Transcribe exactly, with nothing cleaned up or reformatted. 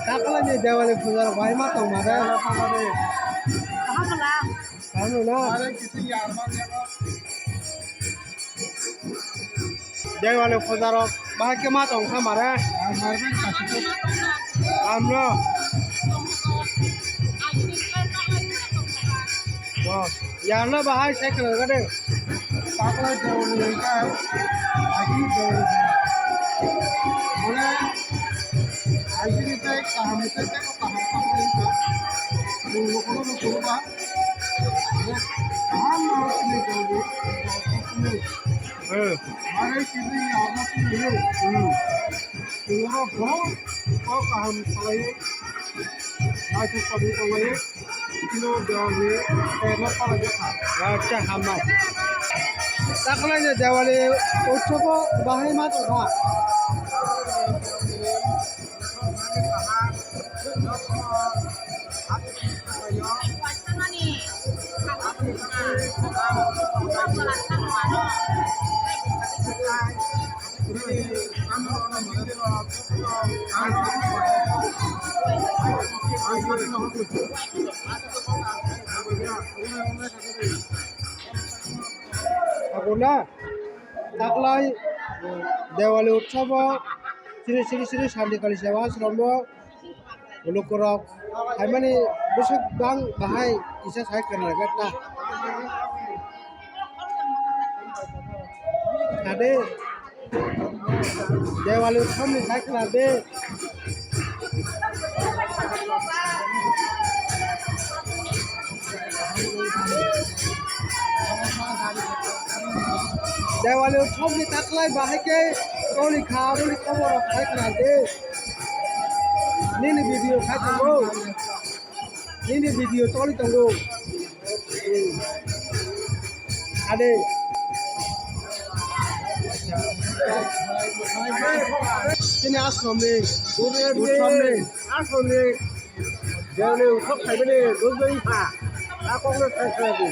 Taklai ni Diwali puja rok bai ma tong ma de. Kaham na? Dewali puja rok bahai khe ma tong kha mare. Amro. Wow. Yarno bahai sai khwlai gade. Taklai Dewali hwnkhe, agi Dewali. Mane, agi ni tei kaham ni tei tei kaham kaham ni tei. Bung nokno nokno ba. Kaham no sini Dewali. Eh. Mane kini yarno sini. Hmm. Oro bo, bo kaham salai, naithok tongwi tongwi, kino Dewali, eh, no palai jakha. Acha, hambai. Taklai ni Dewali utsobo bahai ma tongkha. Abo na, taklai Dewali utsobo, sri sri sri Shanti Kali Seva Ashram o, Lukurok phaimani bwswk bang bahai kisa sai khwnaikha ta. Ade Dewali utsamni sai khwna de. Dewali utsamni taklai bahai khe Toli kha, toli khobor rok khai khna de. Nini video khai tongo. Nini video toli tongo. Ade. Chini ashram ni. Ashram ni. Jani uthok khaibani dojoi kha. A kok no thang kha di.